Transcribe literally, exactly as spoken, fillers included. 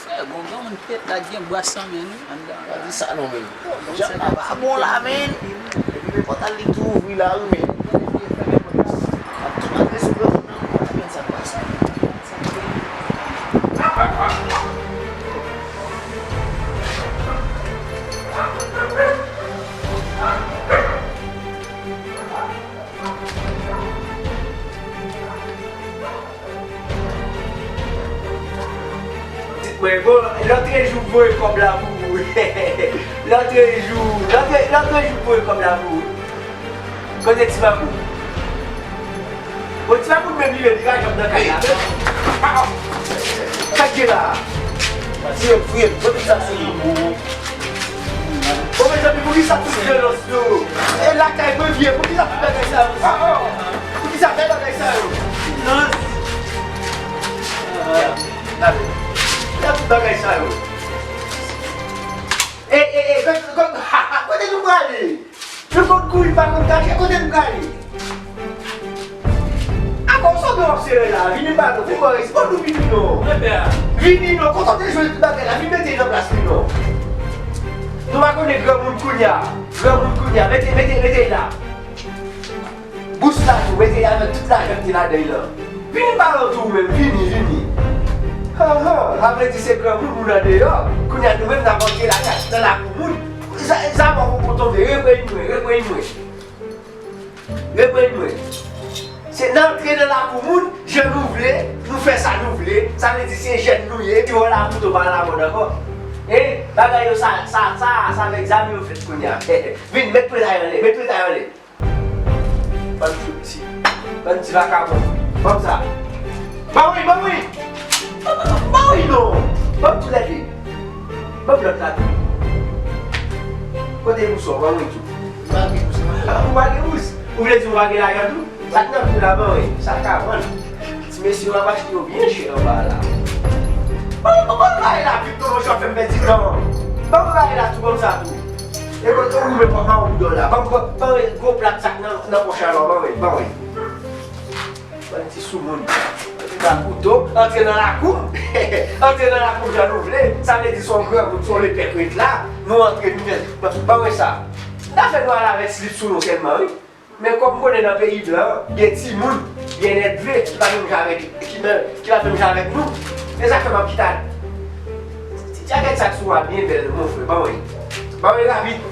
Frè, gon granmoun ki ret la ki gen bras nan men li anndan. Pa di sa non, men. Jan pa bon la, men. Epi men pòt la li tou ouvri la, wi, men. Ap tou mande sou granmoun nan, men sa k pase. Mwen, bon, lòtrejou voye kòb la pou ou. Lòtrejou, lòtre, lòtrejou voye kòb la pou ou. Kote ti bambou? Bon, ti bambou menm li menm, li pa janm nan kay la menm. Sa k gen la? Tiye, fouye, kote sa se li? Bon, mezanmi, poukisa tout vyolans yo? E lakay mwen vye, poukisa tout bagay sa yo? Poukisa bèl bagay sa yo? Silans! Gade, gade tout bagay sa yo. E, e, e, kote, kote, kote nou prale? Nou konn kouri, pa konn kache, kote nou prale? Ankò sa w ap sere la, vini ba nou, vin ba respon nou vini non. Vini non, kontan te jwe tout bagay la, vin mete nan plas li non. Nou pa konnen granmoun kounye a, granmoun kounye a, mete, mete, mete la. Bous la tou, mete avèk tout lajan ki te ladan l lan. Vini ba nou tou ou menm, vini, vini. Han, han, sa vle di se granmoun moun andeyò, kounye a nou menm n ap antre lakay, nan lakou moun. Sa, sa bon pou tonbe, reprann mwen, reprann mwen. Reprann mwen. Se n antre nan lakou moun, jan nou vle, nou fè sa nou vle. Sa vle di se jèn nou ye, ti wè lakou tonbe a lamòd ankò. E, bagay yo sa, sa, sa, sa avèk zam yo fèt kounye a. Vin, met pwetay anlè, met pwetay anlè. Bann fouti. Bann ti vakabon. Ban m sa. Ban wi, ban wi. Ban wi non. Ban m tou lède. Ban m lòt la tou. Kote bous ou? Ban wi tou. Ou pa gen bous. Ou vle di ou pa gen lajan tou? Sa k nan kou la, ban wi. Sa ka vann. Ti mesye yo ap achte yo byen chè anba la. Ban m, ban m rayi la vit non, monchè, w ap fè m pèdi tan. Ban m rayi la tou, ban m sa tou. E kote ou men pòt mawon dò la? Ban m, ban m gwo plat sa k nan, nan pòch la non, ban wi, ban wi. Bann ti soumoun. Antre nan kouto, antre nan lakou. Antre nan lakou jan nou vle. Sa vle di se yon granmoun, se yon lepè k ret la. Nou antre, nou fè, ban, ban mwen sa. M ta fè nou al avèk slip sou nou sèlman, wi. Men kòm m konnen nan peyi blan, gen timoun, gen nèt vle, ki pa menm jan avèk, ki men, ki pa menm jan avèk nou. E sa k fè m ap kite. Ti, ti, ti, ti, sa k sou a byen bèl, mon frè, ban mwen. Ban mwen rapid.